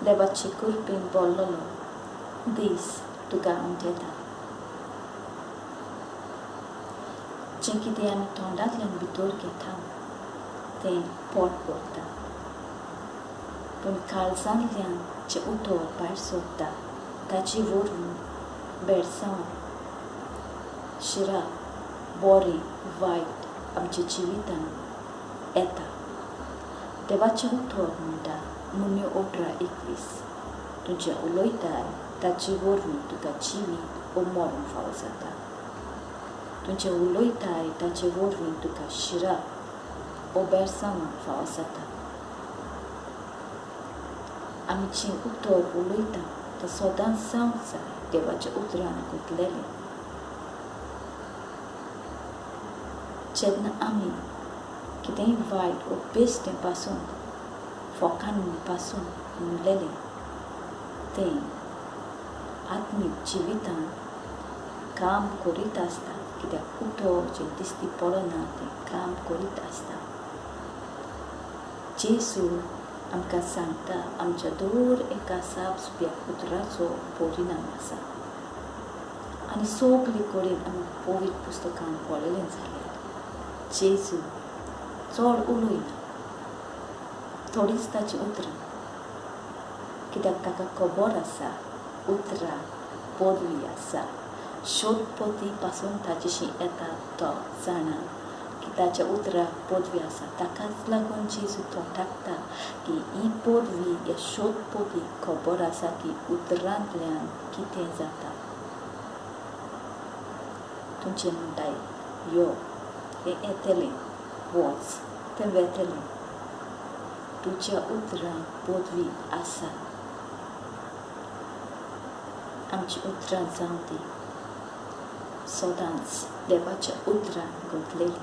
देवाचे कृपेन भरलेलो दीस तुका उंटेता. जें कितें आमी तोंडांतल्यान भितर घेता तें पोट भरता, पूण काळजांतल्यान जें उतर भायर सरता ताचे वरवीं बेळसांव, शिराप, बरें वायट आमच्या जिवितांत येता. देवाचें उतर म्हणटा मम्मी 18:21, तूं जें उलयताय ताचे वरवीं तुका जिवीत ओ मरण फावो जाता. तूं जें उलयताय ताचे वरवीं तुका शिराप ओ बेळसांवां फावो जाता. आमी जें उतर उलयता तें सदांच जावंक जाय देवाच्या उतरान गुंतलेलें. जेन्ना आमी कितेंय वायट ओ बेश्टें पासून फोकान पासून म्हणलेलें तें आत्मीक जिवितान काम करीत आसता, कित्याक उतर जें दिश्टी पडना तें काम करीत आसता. जेजू आमकां सांगता आमच्या दर एका साप सुप्या उतराचो परिणाम आसा आनी सगळे कडेन आमी पवित्र पुस्तकान पळयलें जाल्यार जेजू चड उलयना, थोडींच ताचीं उतरां, कित्याक ताका खबर आसा उतरां पदवी आसा. शोधपती पासून ताचेशी येता तो जाणा की ताच्या उतराक पदवी आसा. ताकाच लागून जेजू तो टाकता की ही पदवी ह्या शोधपती खबर आसा की उतरांतल्यान कितें जाता. तुमचें म्हणटाय यो तें येतलें, वच तें वेतलें. तुज्या उतरांक पदवी आसा. आमची उतरां जावं ती सदांच देवाच्या उतरां गुंतलेली.